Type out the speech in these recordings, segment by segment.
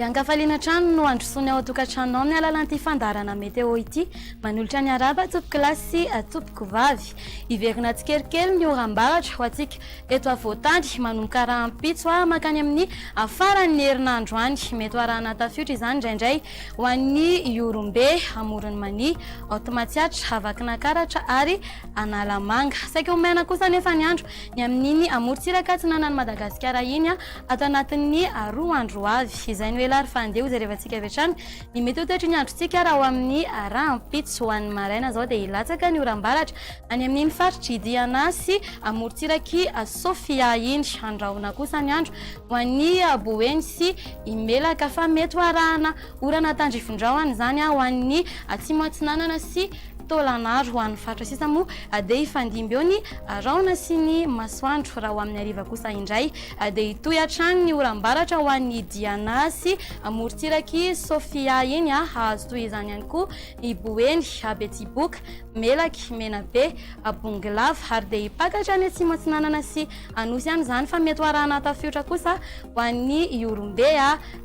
Dia an-kafaliana hatrany no handrosoany ao an-tokantranonao amin'ny alalan'ity fandaharana Météo ity. Manolotra ny arahaba tompokolahy sy tompokovavy. Hiverina tsikelikely ny oram-baratra ho antsika eto afovoan-tany manomboka rahampitso mankany amin'ny faran'ny herinandro any. Mety ho arahana tafiotra izany indraindray ho an'ny Ihorombe, Amoron'i Mania, Haute Matsiatra, Vakinankaratra ary Analamanga. Saika ho maina kosa anefa ny andro ny amin'iny amorontsiraka atsinanan'i Madagasikara iny ato anatin'ny 2 andro ho avy. Izay no ela ary fa andeha hojerevantsika avy hatrany ny mety ho toetry ny androntsika raha ho amin'ny rahampitso. Ho an'ny maraina izao dia hilatsaka ny oram-baratra any amin'iny faritr'i Diana sy amorontsirak'i Sofia iny. Handrahona kosa ny andro ho an'i Boeny sy Imelaka fa mety ho arahana orana tandrifin-drahona izany ho an'ny atsimo atsinanana sy Taolagnaro. Ho an'ny faritra sisa moa dia hifandimby eo ny rahona sy ny masoandro. Raha ho amin'ny hariva kosa indray dia hitohy hatrany ny oram-baratra ho an'i Diana sy morontsirak'i Sofia iny. Hahazo toy izany ihany koa i Boeny, Betsiboka, Melaky, Menabe, Bongolava ary dia hipaka hatrany atsimo atsinanana sy Anosy ihany izany fa mety ho arahana tafiotra kosa ho an'ny Ihorombe,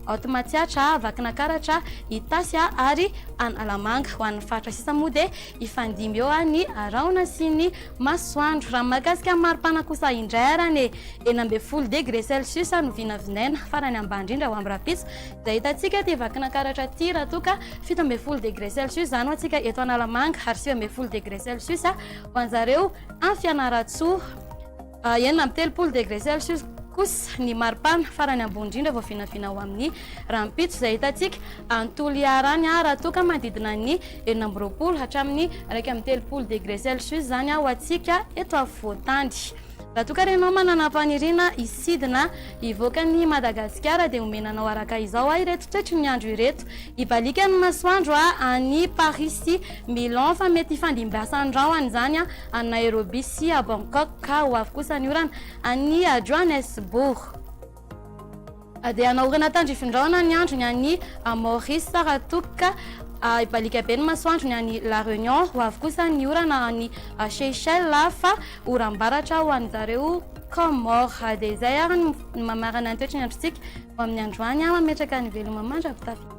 Haute Matsiatra, Vakinakaratra, Itasy ary Analamanga. Ho an'ny faritra sisa moa dia hifandimby eo ny rahona sy ny masoandro. Raha mahakasika ny maripana kosa indray ary ny 16 degré celsius no vinavinaina farany ambany indrindra ho amin'ny rahampitso izay hitantsika aty Vakinakaratra aty raha toa ka 17 degré celsius izany ho antsika eto Analamanga ary 19 degré celsius ho an'zareo any Fianarantsoa. 36 degré celsius kosa ny maripana farany ambony indrindra vao vinavina ho amin'ny rahampitso izay hitantsika any Toliara any raha toa ka manodidina ny 26 hatramin'ny 31 degré celsius izany ho antsika eto afovoan-tany. Raha toa ka ary ianao manana faniriana hisidina hivoaka an'i Madagasikara dia omena anao araka izao ireto toetry ny andro ireto. Hibaliaka ny masoandro any Paris sy Milan fa mety hifandimbiasan'ny rahona izany any Nairobi sy Bangkok ka ho avy kosa ny orana any Johannesburg. Dia hanao orana tandrifin-drahona ny andro ny any Maurice raha toa ka hibaliaka be ny masoandro ny any La Réunion. Ho avy kosa ny orana any Seychelles fa oram-baratra ho an-jareo Comores. Dia izay ary ny mamarana ny toetry ny androntsika ho amin'ny androany. Mametraka ny veloma mandra-pitafy.